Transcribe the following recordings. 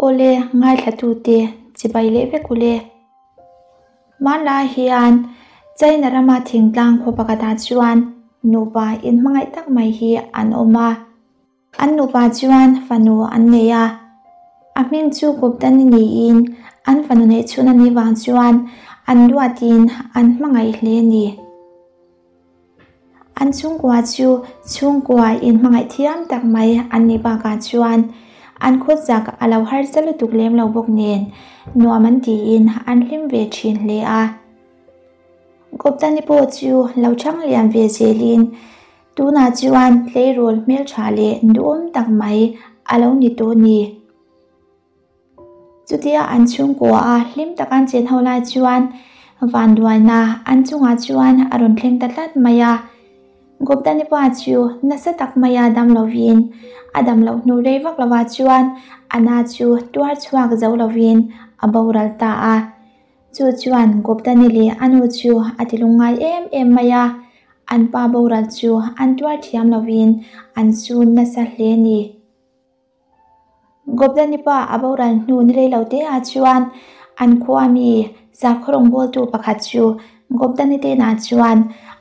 Awle ngaithlatute chibai leh vek ule. Hmanlai hian China rama thingtlang khaw pakhatah chuan nupa inhmangaih tak mai hi an awm a. An nupa chuan fanu an nei a. A hming chu Kuptani niin an fanu neih chhun a nih vang chuan an duatin an hmangaih hle a ni. An chhungkua chu chhungkua inhmangaih thiam tak mai an nih bakah chuan an khawsak a lo harsa lutuk lem lo bawk nen nuam an tiin an hlim ve thin hle a. Goptani pawh chu lo chhang lian ve zelin tunah chuan tleirawl hmeltha leh duhawm tak mai a lo ni tawh a ni. Chutia an chhungkua a hlim taka an chen ho lai chuan vanduaina an chungah chuan a rawn thleng ta tlat mai a. Goptani pa chu nasa tak maia dam lovin a dam loh hnu rei vak lovah chuan a na chu tuar chhuak zo lovin a boral ta a. Chu chuan Goptani leh a nu chu a ti lungngai em em mai a, an pa boral chu an tuar thiam lovin an sun nasa hle a ni. Gopdani pa a boral hnu ni rei lo te ah chuan an khua mi sakhaw rawngbawltu pakhat chu Gopdani te inah chuan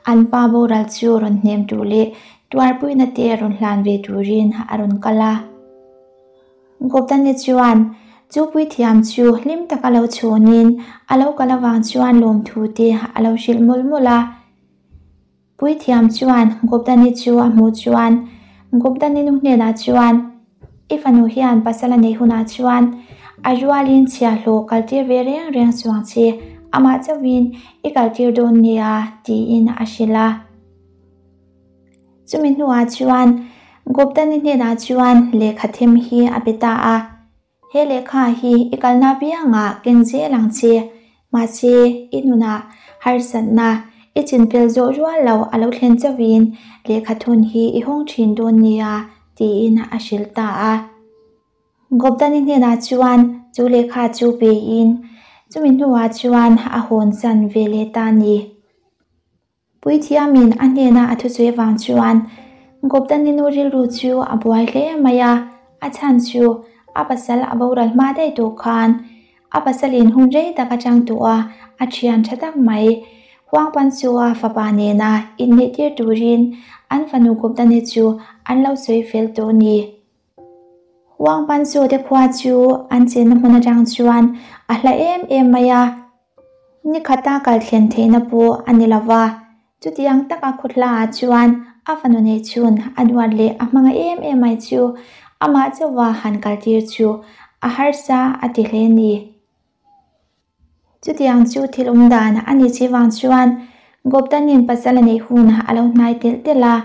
an pa boral chu rawn hnem tur leh tuarpuina te rawn hlan ve turin a rawn kal a. Gopdani chuan chu puithiam chu hlim taka lo chhawnin a lo kal avang chuan lawmthu te a lo hrilh mawlh mawlh a. Puithiam chuan Gopdani chu a hmuh chuan Gopdani nu hnenah chuan, I fanu hian pasal a neih hunah chuan a rualin chhiahhlawh kaltir ve reng reng chuang che, amah chauhin i kaltir dawn nia, tiin a hrilh a. Chumi hnuah chuan Gopdani hnenah chuan lehkha them hi a pe ta a. He lehkha hi i kalna piangah keng zel ang che. Mahse, i nunah harsatna i chinfel zawh rual lo a lo thlen chauhin lehkha thun hi i hawng thin dawn nia, tiin a hrilh ta a. Gopdani hnenah chuan chu lehkha chu pein chumi hnuah chuan a hawn chan ve leh ta a ni. Puithiamin a hnena a thusawi avang chuan Goptani nu rilru chu a buai hle mai a, a chhan chu a pasal a boral hma daih tawh khan a pasalin hun rei tak atang tawh a a thian tha tak mai Huangpan chu a fapa nena inneihtir turin an fanu Goptani chu an lo sawi fel tawh a ni. Huangpan chu te khua chu an chenna hmun atang chuan a hla em em mai a. Ni khata kal thlen theihna pawh a ni lo va, chutiang taka khawthlaah chuan a fanu neih chhun a duat leh a hmanga em em mai chu amah chauha han kaltir chu a harsa a ti hle a ni. Chutiang chu thil awm dan a ni chi vang chuan Goptanin pasal a neih hun a lo hnai telh telh a,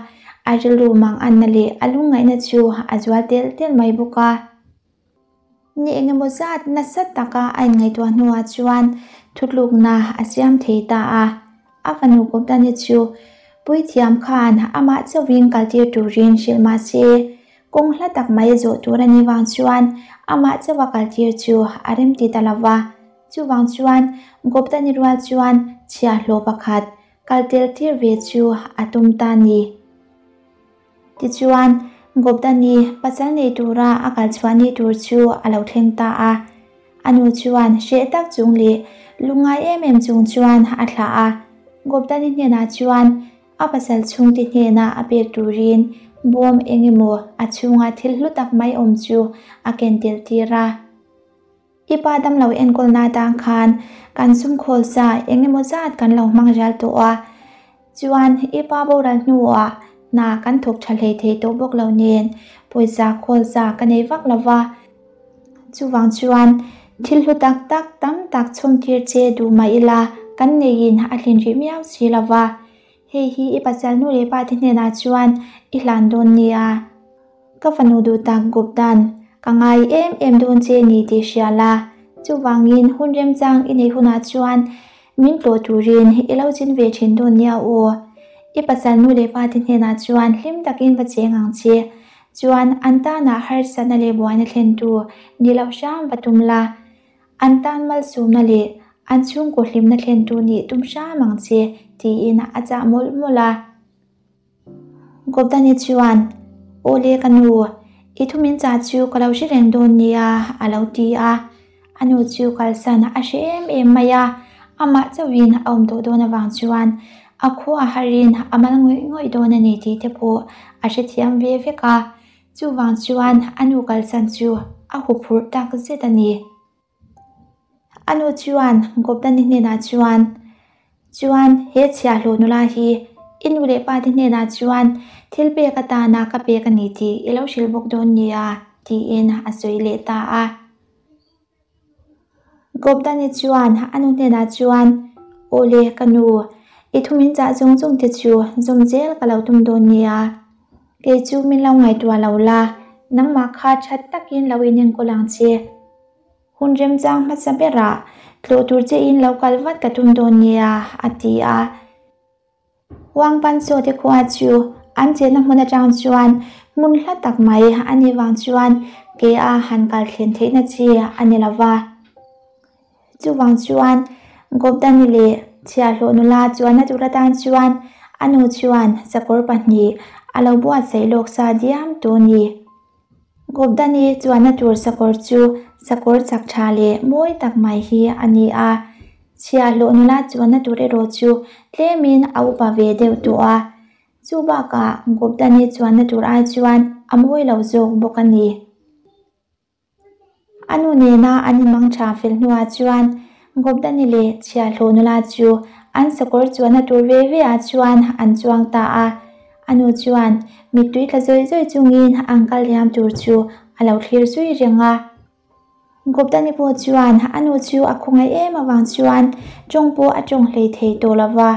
a rilru mang anna leh a lungngaihna chu a zual telh telh mai bawk a. Ni engemaw zat nasa taka a inngaihtuah hnuah chuan thutlukna a siam thei ta a. A fanu Goptani chu puithiam khan amah chauhin kaltir turin hrilh mah se, kawng hla tak mai zawh tur a nih vang chuan amah chauha kaltir chu a remti ta lo va. Chuvang chuan Goptani rual chuan chhiahhlawh pakhat kaltel tir ve chu a tum ta a ni. Tichuan, Goptani pasal nei tura a kal chhuah ni tur chu a lo thleng ta a. A nu chuan hreh tak chung leh lungngai em em chung chuan a thlah a. Goptani hnenah chuan a pasal chhungte hnena a pek turin bawm eng emaw a chhunga thil hlu tak mai awm chu a ken tel tir a. I pa damlo enkawlna atang khan kan sumkhawl sa eng emaw zat kan lo hmang rial tawh a, chuan i pa boral hnuah hna kan thawk tha hlei thei tawh bawk lo nen pawisa khawl sa ka nei vak lo va, chuvang chuan thil hlu tak tak tam tak chhawm tir che duh mah ila kan neiin a hlin rih miau si lo va, hei hi i pasal nu leh pa te hnenah chuan i hlan dawn nia. Ka fanu duh tak Guptan, ka ngai em em dawn che ni tih hria la, chuvangin hun remchang i neih hunah chuan min tlawh turin i lo chin ve thin dawn nia aw. I pasal nu leh pa te hnenah chuan hlim takin va cheng ang che. Chuan an tanah harsatna leh buaina thlentu ni loh hram va tum la. An tan malsawmna leh an chhungkaw hlimna thlentu nih tum hram ang che tiin a chah mawlh mawlh a. Goptani chuan, Aw le ka nu, I thu min chah chu ka lo hre reng dawn nia, a lo ti a. A nu chu kalsan a hre em em mai a, amah chauhin a awm tawh dawn avang chuan a khua harin a mal ngawih ngawih dawn a ni tih te pawh a hrethiam ve vek a. Chuvang chuan a nu kalsan chu a huphurh tak zet a ni. A nu chuan Goptani hnenah chuan, Chuan he chhiahhlawh nula hi i nu leh pate hnenah chuan thil pek atana ka pek a ni tih i lo hrilh bawk dawn nia, tiin a sawi leh ta a. Goptani chuan a nu hnenah chuan, Aw le ka nu, i thu min chah zawng zawng te chu zawm zel ka lo tum dawn nia. Kei chu min lo ngaihtuah lo la, nangmah kha that takin lo inenkawl ang che. Hun remchang hmasa berah tlawh tur che in lo kal vat ka tum dawn nia, a ti a. Huang Panchaw te khua chu an chenna hmun atang chuan hmun hla tak mai a nih vang chuan ke a han kal thlen theihna chi a ni lo va. Chuvang chuan Goptani leh chhiahhlawh nula chuanna tur atan chuan a nu chuan sakawr pahnih a lo buatsaih lawk sa diam tawh a ni. Gopdani chuanna tur sakawr chu sakawr chak tha leh mawi tak mai hi a ni a, chhiahhlawh nula chuanna tur erawh chu tlemin a upa ve deuh tawh a, chu bakah Gopdani chuanna tur ai chuan a mawi lo zawk bawk a ni. A nu nena an inmang tha fel hnuah chuan Gopdani leh chhiahhlawh nula chu an sakawr chuanna tur ve ve ah chuan an chuang ta a. A nu chuan mittui tla zawih zawih chungin an kal liam tur chu a lo thlir zui reng a. Gopdani pawh chuan a nu chu a khawngaih em avang chuan tawng pawh a tawng hlei thei tawh lova,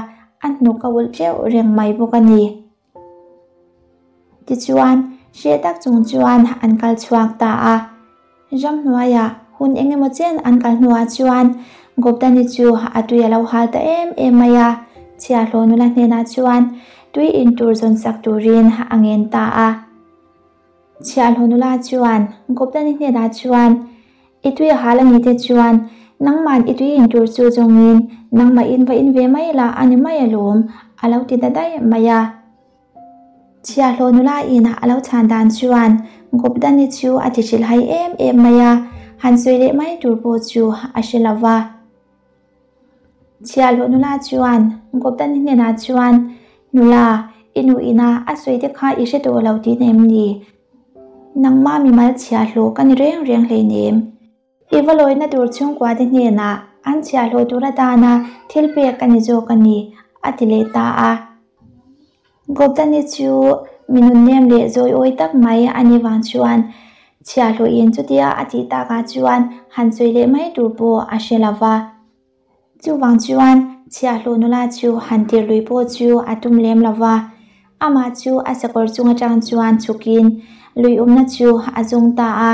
a hnuk a ulh teuh reng mai bawk a ni. Tichuan, hreh tak chung chuan an kal chhuak ta a. Ramhnuaiah hun eng emaw chen an kal hnuah chuan Goptani chu a tui a lo hal ta em em mai a, chhiahhlawh nula hnenah chuan tui in tur zawn sak turin a ngen ta a. Chhiahhlawh nula chuan Goptani hnenah chuan, I tui a hal a ni te chuan nangman i tui in tur chu zawngin nangmah in va in ve mai la a ni mai alawm, a lo ti ta daih mai a. Chhiahhlawh nula in a lo chhan dan chuan Goptani chu a ti hrilhhai em em mai a, han sawi leh mai tur pawh chu a hre lo va. Chhiahhlawh nula chuan Goptani hnenah chuan, Nula, i nu ina a sawi te kha i hre tawh lo tihna em ni? Nangmah mimal chhiahhlawh ka ni reng reng hleinem. I va lawina tur chhungkua te hnenah an chhiahhlawh tur atana thil pek ka ni zawk a ni, a ti leh ta a. Goptani chu mi nunnem leh zawiawi tak mai a nih vang chuan chhiahhlawhin chutia a tih takah chuan han sawi leh mai tur pawh a hre lo va. Chuvang chuan chhiahhlawh nula chu han tir lui pawh chu a tum lem lo va, amah chu a sakawr chung atang chuan chhukin lui awmna chu a zawng ta a.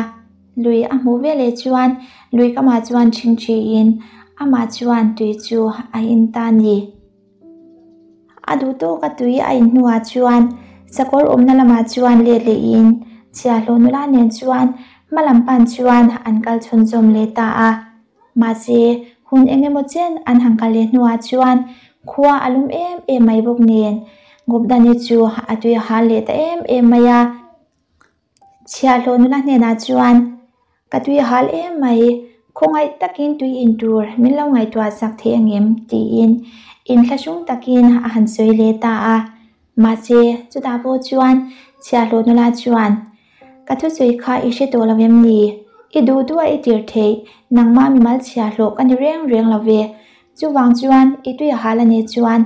Lui a hmuh veleh chuan lui kamah chuan ṭhingṭhiin amah chuan tui chu a in ta a ni. A duh tawk a tui a in hnuah chuan sakawr awmna lamah chuan let lehin chhiahhlawh nula nen chuan hma lam pan chuan an kal chhunzawm leh ta a. Mahse, hun eng emaw chen an han kal leh hnuah chuan khua a lum em em mai bawk nen Gupdani chu a tui a hal leh ta em em mai a. Chhiahhlawh nula hnenah chuan, Ka tui a hal em mai, khawngaih takin tui in tur min lo ngaihtuah sak thei angem? tiin inthlahrung takin a han sawi leh ta a. Mahse, chutah pawh chuan chhiahhlawh nula chuan, Ka thusawi kha i hre tawh lo em ni? I duh duh a i tir theih, nangmah mimal chhiahhlawh ka ni reng reng lo ve. Chuvang chuan i tui a hal a nih chuan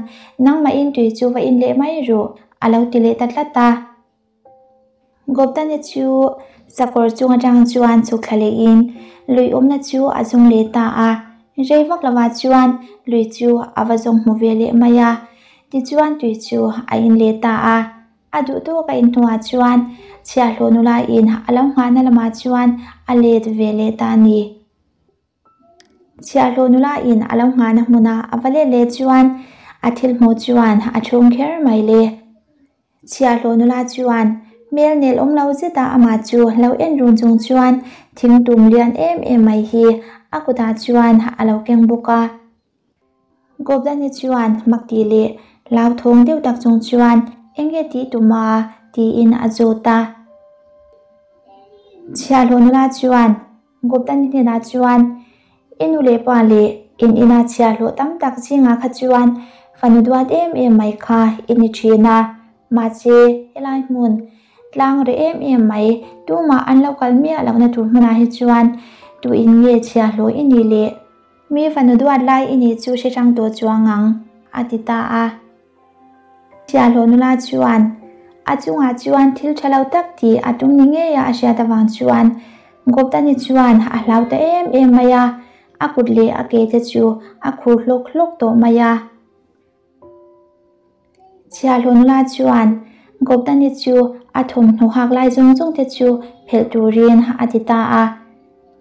nangmah in tui chu va in leh mai rawh, a lo ti leh ta tlat a. Goptani chu sakawr chung atang chuan chhuk thla lehin lui awmna chu a zung leh ta a, rei vak lovah chuan lui chu a va zawng hmu ve leh mai a, tichuan tui chu a in leh ta a. A duh tawk a in hnuah chuan chhiahhlawh nula in a lo nghahna lamah chuan a let ve leh ta a ni. Chhiahhlawh nula in a lo nghahna hmuna a va let leh chuan a thil hmuh chuan a chhung kher mai le. Chhiahhlawh nula chuan hmel nel awm lo zeta amah chu lo en run chung chuan thing tum lian em em mai hi a kutah chuan a lo keng bawk a. Gopdani chuan mak tih leh hlauthawng deuh tak chung chuan eng nge tih tum a? tiin a zawt a. Chhiahhlawh nula chuan Goptani hnenah chuan, I nu leh pa leh in ina chhiahhlawh tam tak zingah kha chuan fanu duat em em mai kha i ni thin a, mahse helai hmun tlang reh em em mai tumah an lo kal miah lohna tur hmunah hi chuan tuin nge chhiahhlawh i nih leh mi fanu duat lai i nih chu hre hrang tawh chuang ang, a ti ta a. Chhiahhlawh nula chuan a chungah chuan thil tha lo tak tih a tum ni ngei a a hriat avang chuan Goptani chuan a hlau ta em em mai a, a kut leh a ke te chu a khur hlawk hlawk tawh mai a. Chhiahhlawh nula chuan Goptani chu a thawmhnaw hak lai zawng zawng te chu phelh turin a ti ta a.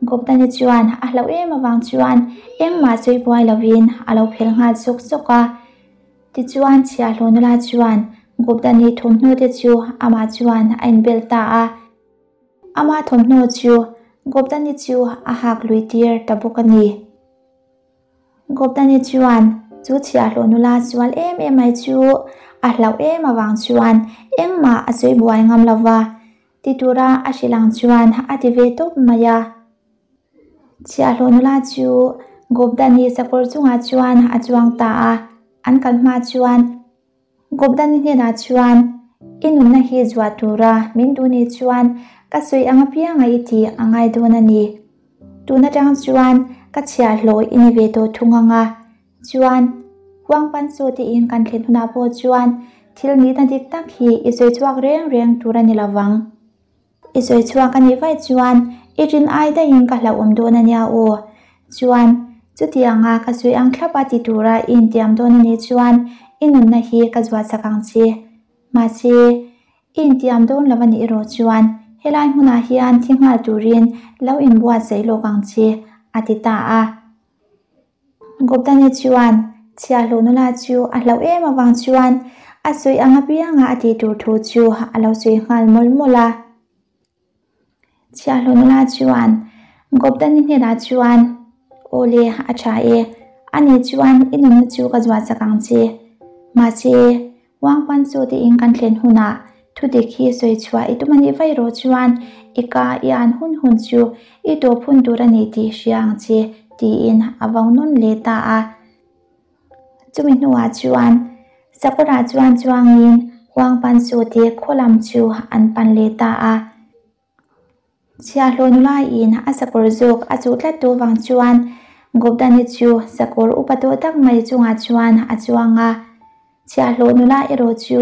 Goptani chuan a hlauh em avang chuan engmah sawi buai lovin a lo phelh nghal sawk sawk a. Tichuan chhiahhlawh nula chuan Guptani thawmhnaw te chu amah chuan a inbel ta a. Ama thawmhnaw chu Guptani chu a hak lui tir ta bawk a ni. Guptani chuan chu chhiahhlawh nula sual em em mai chu a hlauh em avang chuan engmah a sawi buai ngam lo va, ti tura a hrilh ang chuan a ti ve tawp mai a. Chhiahhlawh nula chu Gopdani sakawr chungah chuan a chuang ta a, an kal hma chuan Gopdani hnenah chuan, I nunna hi zuah tura min duh nih chuan ka sawi ang apianga i tih a ngai dawn a ni. Tun atang chuan ka chhiahhlawh i ni ve tawh thung ang a, chuan Huangpan saw tiin kan thlen hunah pawh chuan thil nihna dik tak hi i sawi chhuak reng reng tur a ni lovang. I sawi chhuak a nih vaih chuan i rin ai daihin ka hlauhawm dawn a nia aw. Chuan, chutianga ka sawi ang thlap a ti tura i intiam dawn a nih chuan i nunna hi ka zuahsak ang che. Mahse, i intiam dawn lo a nih erawh chuan helai hmunah hian thi nghal turin lo inbuatsaih lawk ang che, a ti ta a. Goptani chuan chhiahhlawh nula chu a hlauh em avang chuan a sawi ang apianga a tih tur thu chu a lo sawi nghal mawlh mawlh a. Chhiahhlawh nula chuan Goptani hnenah chuan, Aw le, a tha e, ani chuan i nunna chu ka zuahsak ang che. Mahse, Wangpan chu tiin kan thlen hunah thudik hi sawi chhuah i tum a nih vaih rawh chuan i ka i an hun hun chu i tawp hun tur a ni tih hria ang che tiin a vo nawn leh ta a. Chumi hnuah chuan Sakawrah chuan chuangin Wangpan chu te khaw lam chu an pan leh ta a. Chhiahhlawh nulaiin a sakawr zawk a chuh tlat tawh vang chuan Gopdani chu sakawr upa tawh tak mai chungah chuan a chuang a. Chhiahhlawh nula erawh chu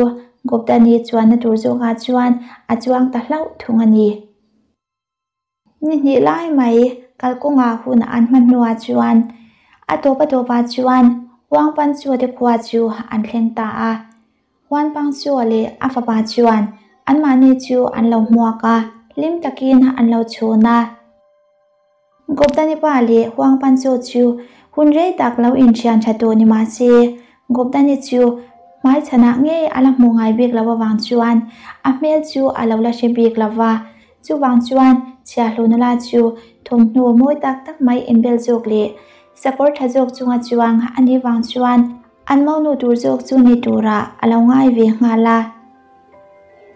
Gopdani chuanna tur zawkah chuan a chuang ta hlauh thung a ni. Ni hnih lai mai kalkawngah hun an hman hnuah chuan a tawp a tawpah chuan Huangpanchua te khua chu an thleng ta a. Huanpangchua leh a fapa chuan anmahni chu an lo hmuak a, hlim takin an lo chhun a. Goptani pa leh Huangpanchua chu hun rei tak lo inthian tha tawh ni mah se, Goptani chu hmaichhanah ngei a la hmu ngai bik lo avang chuan a hmel chu a lo la hre bik lo va. Chuvang chuan chhiahhlawh nula chu thawmhnaw mawi tak tak mai inbel zawk leh sakawr tha zawk chunga chuang a nih vang chuan An monu tur zawk chu ni turah a lo ngai ve nghal a.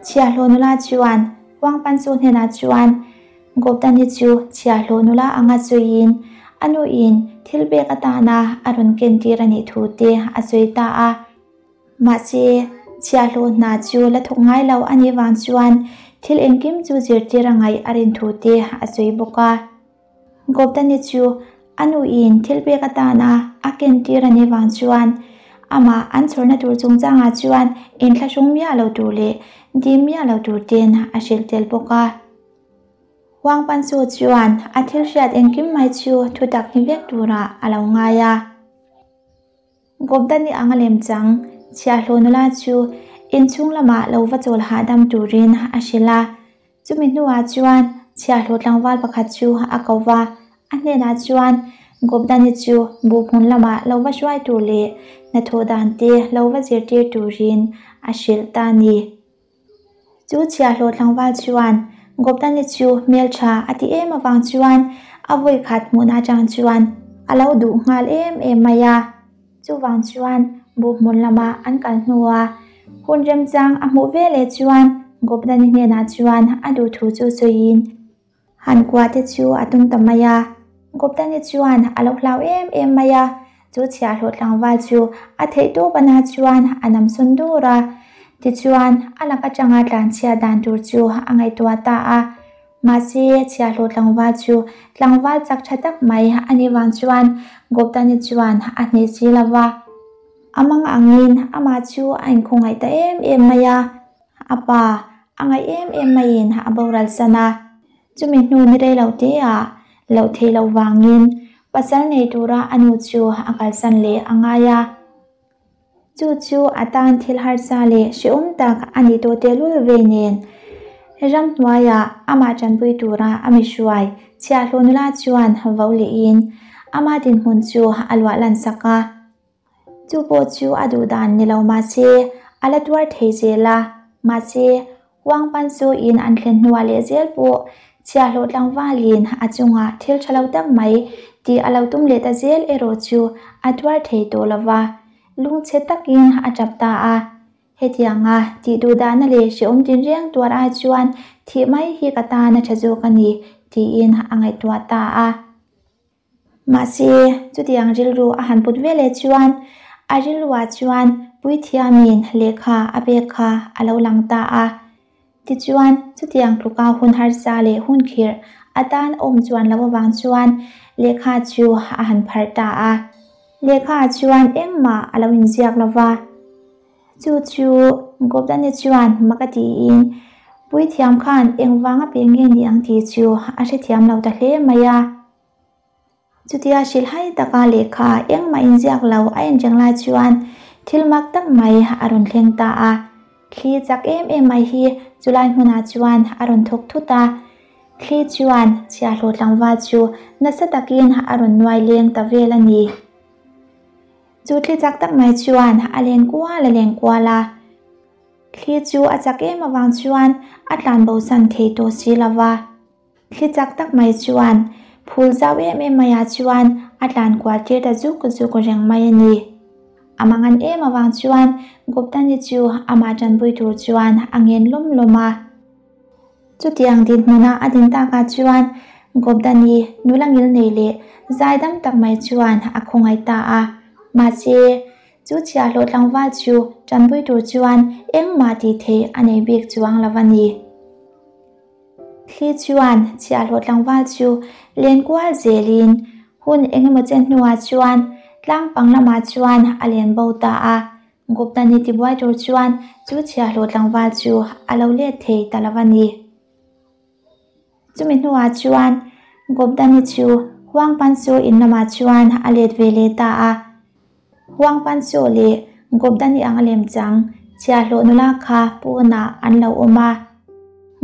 Chhiahhlawh nula chuan Huangpansu hnenah chuan Goptani chu chhiahhlawh nula anga sawiin a nuin thil pek atana a rawn ken tir a nih thu te a sawi ta a. Mahse, chhiahhlawh hna chu la thawk ngai lo a nih vang chuan thil engkim chu zirtir a ngaih a rin thu te a sawi bawk a. Goptani chu a nuin thil pek atana a ken tir a nih vang chuan amah an chhawrna tur chungchangah chuan inthlahrung miah lo tur leh dim miah lo tur ten a hrilh tel bawk a. Huang Pansu chuan a thil hriat engkim mai chu thutak ni vek turah a lo ngai a. Gopdani anga lemchang chhiahhlawh nula chu inchhung lamah lo va chawl hahdam turin a hrilh a. Chumi hnuah chuan chhiahhlawh tlangval pakhat chu a ko va, a hnenah chuan Gopdani chu buhhmun lamah lo va hruai tur leh hnathawh dan te lo va zirtir turin a hrilh ta a ni. Chu chhiahhlawh tlangval chuan Gopdani chu hmeltha a ti em avang chuan a vawi khat hmuhna atang chuan a lo duh nghal em em mai a. Chuvang chuan buhhmun lama an kal hnua hun remchang a hmuh veleh chuan Gopdani hnenah chuan a duh thu chu sawiin. Han kuah te chu a tum ta mai a. Goptani chuan a lo hlau em em mai a, chu chhiahhlawh tlangval chu a theih tawp ana chuan a nam sawn dur a. Tichuan, a lak atanga tlanchhiat dan tur chu a ngaihtuah ta a. Mahse, chhiahhlawh tlangval chu tlangval chak tha tak mai a nih vang chuan Goptani chuan a hneh si lo va. A mang angin amah chu a inkhawngaih ta em em mai a, a pa a ngaih em em maiin a boral san a. Chumi hnu ni rei lo te ah loh theih loh vangin pasal nei tura a nu chu a kalsan leh a ngai a. Chu chu a tan thil harsa leh hrehawm tak a nih tawh tehlul ve nen ramhnuaiah amah tanpui tura a mi hruai chhiahhlawh nula chuan vo lehin ama dinhmun chu a luah lan sak a. Chu pawh chu a duh dan ni lo mah se a la tuar thei zel a, mahse Huang pan chu in an thlen hnuah leh zel pawh chhiahhlawh tlangvalin a chungah thil tha lo tak mai tih a lo tum leh ta zel erawh chu a tuar thei tawh lo va, lungchhe takin a tap ta a. Hetianga tih duh dahna leh hrehawm tinreng tuar ai chuan thih mai hi ka tan a tha zawk a ni tiin a ngaihtuah ta a. Mahse, chutiang rilru a han put veleh chuan a rilruah chuan Puithiamin lehkha a pek kha a lo lang ta a. Tichuan, chutiang tluka hun harsa leh hun khirh atan awm chuan loh avang chuan lehkha chu a han pharh ta a. Lehkhaah chuan engmah a lo inziak lo va. Chu chu Gopdani chuan mak a tiin Puithiam khan engvanga pe nge ni ang tih chu a hrethiam lo ta hle mai a. Chutia hrilhhai taka lehkha engmah inziak lo a enreng lai chuan thil mak tak mai a rawn thleng ta a. Thli chak em em mai hi chulai hmunah chuan a rawn thawk thut a. Thli chuan chhiahhlawh tlangval chu nasa takin a rawn nuai leng ta vel a ni. Chu thli chak tak mai chuan a len kual a len kual a, thli chu a chak em avang chuan a tlan bo san thei tawh si lo va. Thli chak tak mai chuan phul zau em em maiah chuan a tlan kual tir ta zuk zuk reng mai a ni. A mangan em avang chuan Guptani chu amah tanpui tur chuan a ngen lawm lawm a. Chutiang dinhmuna a din takah chuan Gobdani nula ngil nei leh zaidam tak mai chuan a khawngaih ta a. Mahse, chu chhiahhlawh tlangval chu tanpui tur chuan engmah tih theih a nei bik chuang lo a ni. Thli chuan chhiahhlawh tlangval chu len kual zelin hun engemaw chen hnuah chuan tlangpang lamah chuan a len bo ta a. Guptani tibuai tur chuan chu chhiahhlawh tlangval chu a lo let thei ta lo a ni. Chumi hnuah chuan Guptani chu Huang Pansu in lamah chuan a let ve leh ta a. Huang Pansu leh Guptani ang a lem chang chhiahhlawh nula kha punah an lo awm a.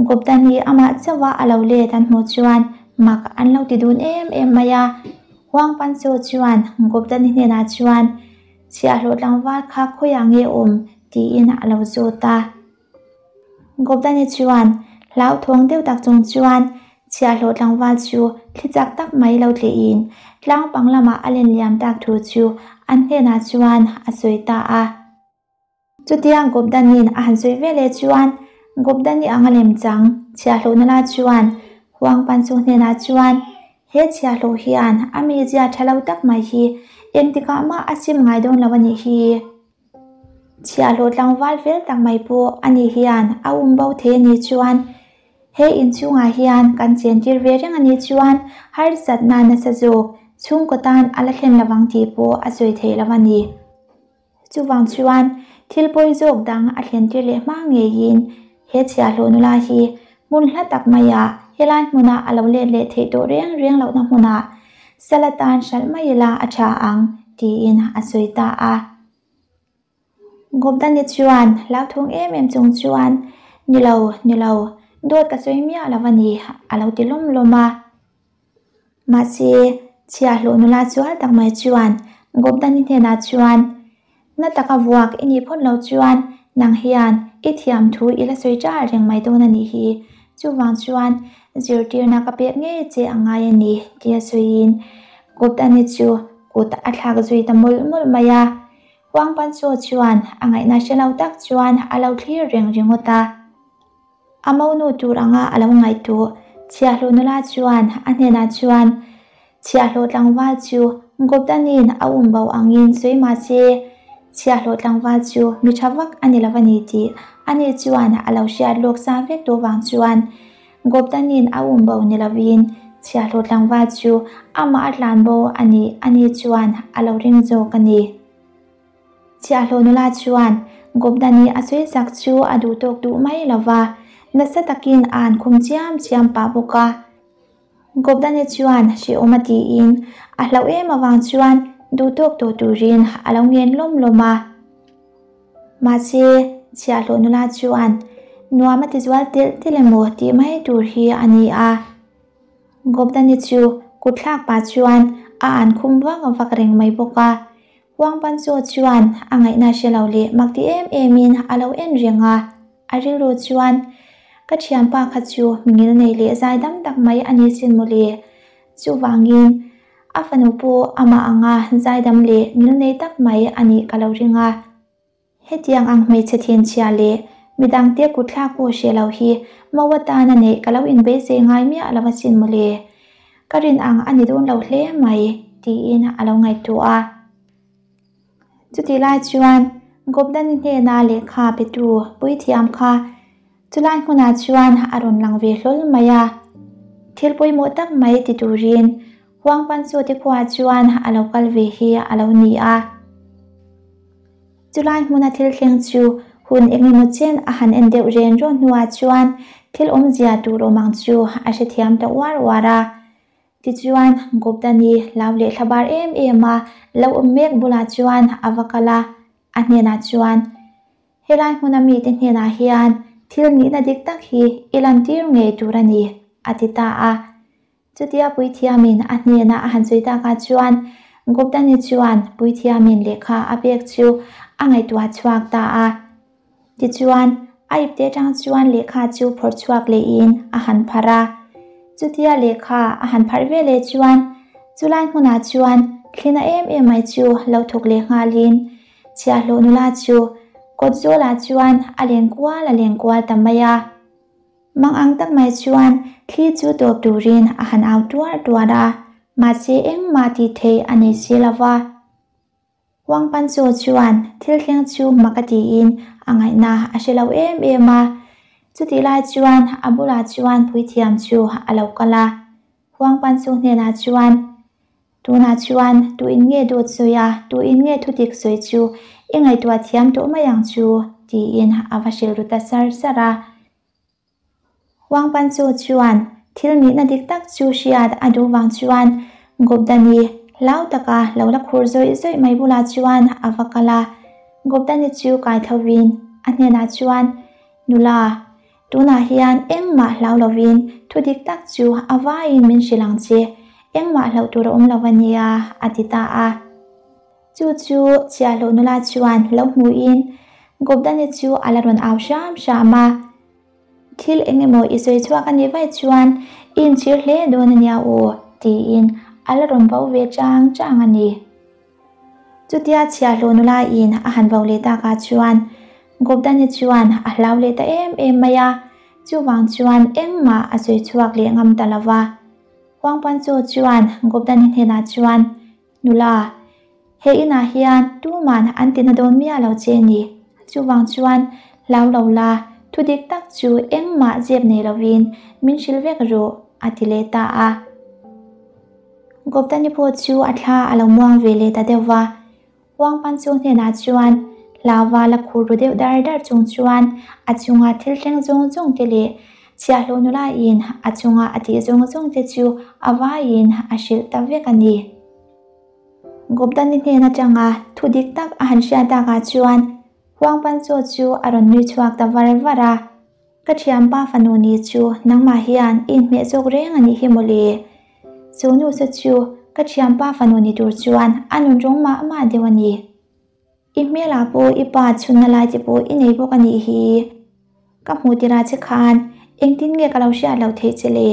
Guptani amah chauha a lo let an hmuh chuan mak an lo ti dun em em mai a. Huang Pansu chuan Guptani hnenah chuan Chhiahhlawh tlangval kha khawiah nge awm? tiin a lo zawt a. Gobdani chuan hlauthawng deuh tak chung chuan chhiahhlawh tlangval chu thli chak tak mai lo tlihin tlang pang lamah a len liam tak thu chu an hnenah chuan a sawi ta a. Chutia Gobdanin a han sawi ve leh chuan Gobdani anga lem chang chhiahhlawhna la chuan Huang Pansu hnenah chuan he chhiahhlawh hian a mizia tha lo tak mai hi engtikah mah a sim ngai dawn lo a nih hi. Chhiahhlawh tlangval fel tak mai pawh a nih hian a um bo thei a nih chuan he inchhungah hian kan chentir ve reng a nih chuan harsatna nasa zawk chhungkaw tan a la thlen lovang tih pawh a sawi thei lo a ni. Chuvang chuan thil pawi zawk dang a thlen tir leh hma ngeiin he chhiahhlawh nula hi hmun hla tak maiah helai hmuna a lo let leh theih tawh reng reng lohna hmunah sala tan hralh mai ila a tha ang tiin a sawi ta a. Gopdani chuan hlauthawng em em chung chuan Ni lo, ni lo, dawt ka sawi miah lo a ni a lo ti lawm lawm a. Mahse, chhiahhlawh nula chual tak mai chuan Gopdani hnenah chuan, Na taka vuak i nih phawt loh chuan nang hian i thiam thu i la sawi ṭal reng mai dawn a nih hi. Chuvang chuan zirtirna ka pek ngei che a ngai a ni, tia sawiin Gopdani chu kut a thlak zui ta mawlh mawlh mai a. Huang Pansaw chuan a ngaihna hre lo tak chuan a lo thlir reng ringawt a. A monu tur anga a lo ngaihtuah Chhiahhlawh nula chuan a hnenah chuan, Chhiahhlawh tlangval chu Gopdanin a um bo angin sawi mah se, chhiahhlawh tlangval chu mi tha vak a ni lo a ni tih ani chuan a lo hriat lawk sa vek tawh vang chuan Gopdanin a um bo ni lovin chhiahhlawh tlangval chu amah a tlan bo a nih ani chuan a lo ring zawk a ni. Chhiahhlawh nula chuan Gopdani a sawi sak chu a duh tawk duh mai lo va, nasa takin a han khum chiam chiam pah bawk a. Gopdani chuan hrehawm a tiin a hlauh em avang chuan duhtawk tawh turin a lo ngen lawm lawm a. Mahse, chhiahhlawh nula chuan nuam a ti zual telh telh emaw tih mai tur hi a ni a. Gopdani chu kutthlak pah chuan a an khum vak vak reng mai bawk a. Huangpanchaw chuan a ngaihna hre lo leh mak ti em emin a lo en reng a. A rilru chuan, Ka thianpa kha chu mingil nei leh zaidam tak mai a ni sin mawle. Chuvangin, a fanu pawh amah anga zaidam leh ngil nei tak mai a nih ka lo ring a. Hetiang ang hmeichhe thinchhia leh midangte kutthlak pawh hre lo hi mo atana neih ka lo inbeisei ngai miah lo asin mawle. Ka rin ang a ni dawn lo hle mai, tiin a lo ngaihtuah a. Chutih lai chuan Gopdani hnena lehkha petu puithiam kha chulai hmunah chuan a rawn lang ve hlawl mai a. Thil pawimawh tak mai ti turin Huangpanchu te khuaah chuan a lo kal ve hi a lo ni a. Chulai hmuna thil thleng chu hun engemaw chen a han en deuh ren rawn hnuah chuan thil awmzia tur awm ang chu a hrethiam ta uar uar a. Tichuan, Gopdani hlau leh thlabar em em a lo awm mek bulah chuan a va kal a, a hnenah chuan, Helai hmuna mite hnenah hian thil nihna dik tak hi i lantir ngei tur a ni, a ti ta a. Chutia puithiamin a hnena a han sawi takah chuan Gopdani chuan puithiamin lehkha a pek chu a ngaihtuah chhuak ta a. Tichuan, a ipte atang chuan lehkha chu phawrh chhuak lehin a han pharh a. Chutia lehkha a han pharh ve leh chuan chulai hmunah chuan thlina em em mai chu lo thawk leh nghalin chhiahhlawh nula chu kawt zawlah chuan a leng kual a leng kual ta mai a. Mang ang tak mai chuan thli chu tawp turin a han au tuar tuar a, mahse engmah tih theih a nei si lo va. Huang Pancho chuan thil thleng chu mak a tiin a ngaihna a hre lo em em a. Chutih lai chuan a bulah chuan puithiam chu a lo kal a. Huang Pancho hnenah chuan, Tunah chuan tuin nge dawt sawi a, tuin nge thudik sawi chu i ngaihtuah thiam tawh mai ang chu, tiin a va hrilh ru ta sar sar a. Huang Pancho chuan thil nihna dik tak chu hriat a duh vang chuan Gopdani hlau taka lo la khur zawih zawih mai bulah chuan a va kal a. Gopdani chu kai thovin a hnenah chuan, Nula, tunah hian engmah hlau lovin thu dik tak chu a vaiin min hrilh ang che, engmah hlauh tur a awm lo a nia, a ti ta a. Chu chu chhiahhlawh nula chuan lo hmuhin Gopdani chu a la rawn au hram hram a. Thil eng emaw i sawi chhuak a nih vaih chuan i inchhir hle dawn a nia aw, tiin a la rawn vo ve chang chang a ni. Chutia chhiahhlawh nula in a han vo leh takah chuan Gopdani chuan a hlau leh ta em em mai a, chuvang chuan engmah a sawi chhuak leh ngam ta lo va. Huangpanchaw chuan Gopdani hnenah chuan, Nula, he inah hian tuman an tina dawn miah lo che ni. Chuvang chuan hlau lo la, thu dik tak chu engmah zep nei lovin min hrilh vek rawh, a ti leh ta a. Goptani pawh chu a thla a lo muang ve leh ta deuh va. Huangpanchu hnenah chuan hlauva la khur ru deuh dar dar chung chuan a chunga thil thleng zawng zawng te leh chhiahhlawh nula in a chunga a tih zawng zawng te chu a vaiin a hrilh ta vek a ni. Gopdani hnen atanga thu dik tak a han hriat takah chuan Huangpanchu chu a rawn nui chhuak ta var var a. Ka thianpa fanu ni chu nangmah hian i inhmeh zawk reng a nih hi mawle. Chu nu sa chu ka thianpa fanu ni tur chuan a nun rawng mah mah deuh a ni. I hmelah pawh i pa chhunna lai te pawh i nei bawk a nih hi. Ka hmuh tirah che khan engtin nge ka lo hriat loh theih che le?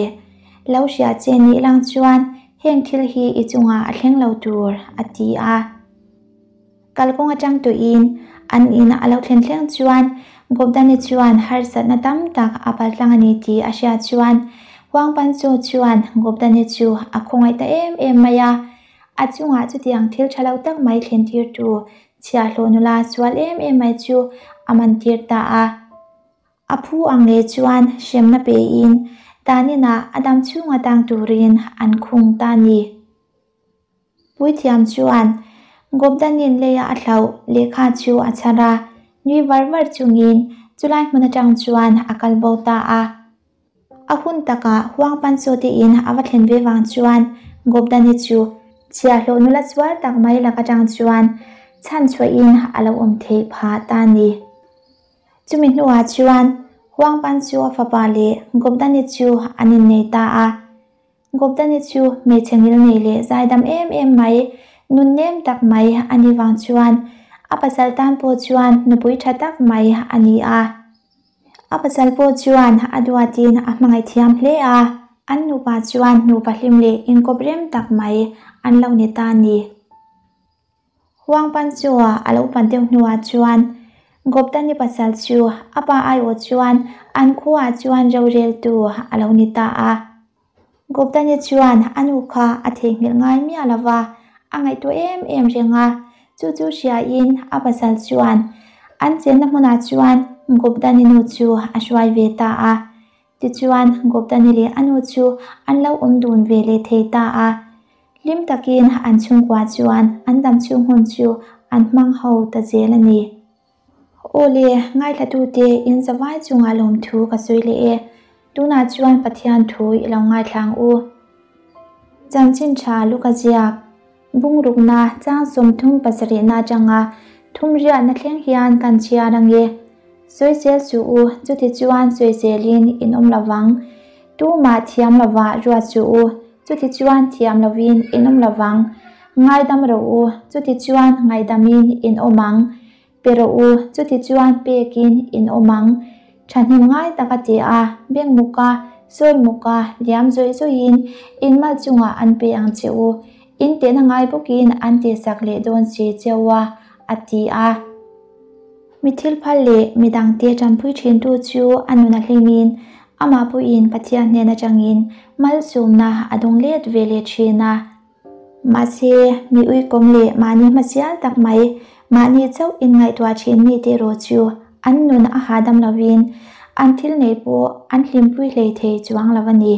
Lo hria che nih lang chuan heng thil hi i chungah a thleng lo tur, a ti a. Kalkawng atang tuiin an in a lo thlen thleng chuan Gopdani chuan harsatna tam tak a paltlang a ni tih a hriat chuan. Huang Pancho chuan Gobdani chu a khawngaih ta em em mai a, a chungah chutiang thil tha lo tak mai thlen tirtu chhiahhlawh nula sual em em mai chu a man tir ta a. A phu ang leh chuan hremna pein taninah a dam chhunga tang turin an khung ta a ni. Puithiam chuan Gobdanin leia a thlauh lehkha chu a chhar a, nui var var chungin chulai hmun atang chuan a kal bo ta a. A hun takah Huang Pancho te in a va thlen ve vang chuan Gobdani chu chhiahhlawh nula sual tak mai lak atang chuan chhan chhuahin a lo awm theih phah ta a ni. Chumi hnuah chuan Huang Pancho a fapa leh Gobdani chu an innei ta a. Gobdani chu hmeichhe ngilnei leh zaidam em em mai, nunnem tak mai a nih vang chuan a pasal tan pawh chuan nupui tha tak mai a ni a. A pasal pawh chuan a duatin a hmangaih thiam hle a, an nupa chuan nupa hlim leh inkawp rem tak mai an lo ni ta a ni. Huang pan chu a lo pan deuh hnuah chuan Goptani pasal chu a pa aiawh chuan an khuaah chuan roreltu a lo ni ta a. Goptani chuan a nu kha a theihnghilh ngai miah lo va, a ngaihtuah em em reng a. Chu chu hriain a pasal chuan an chenna hmunah chuan Goptani nu chu a hruai ve ta a. Tichuan, Goptani leh a nu chu an lo awm dun ve leh thei ta a. Hlim takin an chhungkua chuan an dam chhung hun chu an hmang ho ta zel a ni. Aw le, ngaithlatute in zavai chungah lawmthu ka sawi leh e. Tunah chuan Pathian thu i lo ngaithla ang u. Chanchin tha Luka ziak, Bungrukna chang 37na atanga thumriatna thleng hian kan chhiar ang e. Sawisel suh u, chuti chuan sawiselin in awm lo vang. Tumah thiam lova ruat suh u, chuti chuan thiam lovin in awm lo vang. Ngaidam rawh u, chuti chuan ngaihdamin in awm ang. Pe rawh u, chuti chuan pekin in awm ang. Thahnem ngai tak a ti a, beng muka, sawi muka, liam zawih zawihin in mal chungah an pe ang che u. In tehna ngai bawkin an tihsak leh dawn si che u a, a ti a. Mi thil phal leh mi dangte tanpui thintu chu a nun a hlimin amah pawhin Pathian hnen atangin malsawmna a dawng let ve leh thin a. Mahse, mi uikawm leh mahni hmasial tak mai, mahni chauh inngaihtuah thin mite erawh chu an nun a hahdam lovin an thil neih pawh an hlimpui hlei thei chuang lo a ni.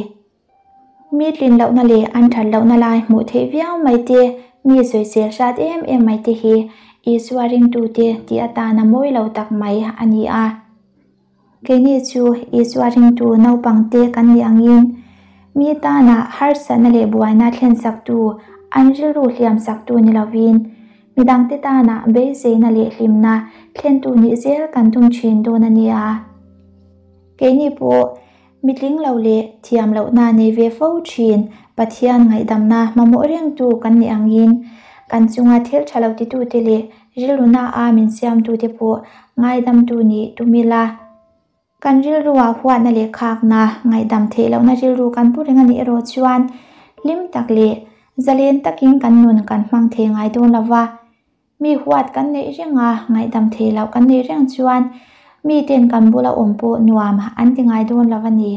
Mi tlin lohna leh an that lohna lai hmuh theih viau mai te, mi sawisel hrat em em mai te hi Isua ringtute tih atana mawi lo tak mai a ni a. Keini chu Isua ringtu naupangte kan nih angin mi tana harsatna leh buaina thlensaktu, an rilru hliamsaktu ni lovin, midangte tana beiseina leh hlimna thlentu nih zel kan tum thin dawn a nia. Keini pawh Mitling lo leh thiam lohna nei ve fo thin Pathian ngaihdamna mamawh rengtu kan nih angin kan chunga thil tha lo titute leh rilruna a min siamtute pawh ngaidamtu nih tum ila. Kan rilrua huatna leh khakna ngaihdam theih lohna rilru kan pu reng a nih erawh chuan hlim tak leh zalen takin kan nun kan hmang thei ngai dawn lo va. Mi huat kan neih reng a, ngaihdam theih loh kan neih reng chuan miten kan bula awm pawh nuam an ti ngai dawn lo a ni.